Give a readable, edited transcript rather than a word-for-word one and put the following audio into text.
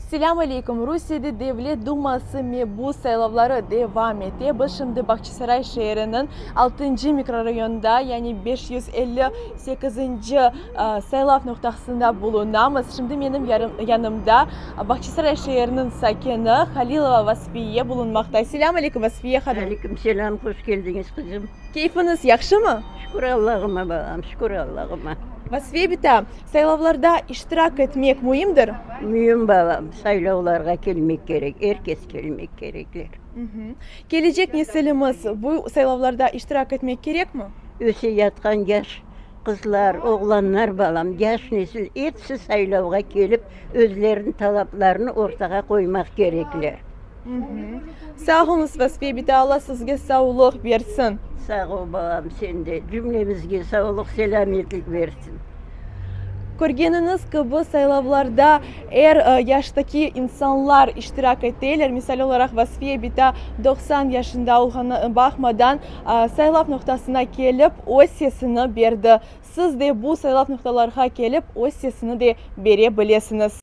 Selâm aleyküm! Rusiyede Devlet Duması mebus saylavları devam ete. Biz şimdi Bağçasaray şeeriniñ altıncı mikrorayonında, yani 558-nci saylav noqtasında bulunamız. Şimdi menim yanımda Bağçasaray şeeriniñ sakini Halilova Vasfiye bulunmaqta. Selâm aleyküm, Vasfiye hanım! Aleyküm selâm, hoş keldiñiz, qızım. Keyfiñiz yahşımı? Şükür Allahıma, balam, şükür Allahıma. Vasfiye bita, Saylavlarda iştirak etmek müimdir? Müim, balam, saylavlarğa kelmek kerek, er kes kelmek kerekler. Kelecek nesilimiz bu saylavlarda iştirak etmek kerekmi? Öseyatqan yaş qızlar, oğlanlar, balam, yaş nesil episi saylavğa kelip, özleriniñ talaplarını ortağa qoymaq kerekler. Sağ oluñız, Vasfiye bita, Alla sizge savlıq bersin. Sağ ol, balam, sen de cümlemizge savlıq, selâmetlik bersin. Körgeniñiz kibi, saylavlarda er yaştaki insanlar iştirak eteler. Misal olaraq, Vasfiye bita 90 yaşında olğanına baqmadan, saylav noqtasına kelip, öz sesini berdi. Siz de bu saylav noqtalarğa kelip, öz sesini de bere bilesiñiz.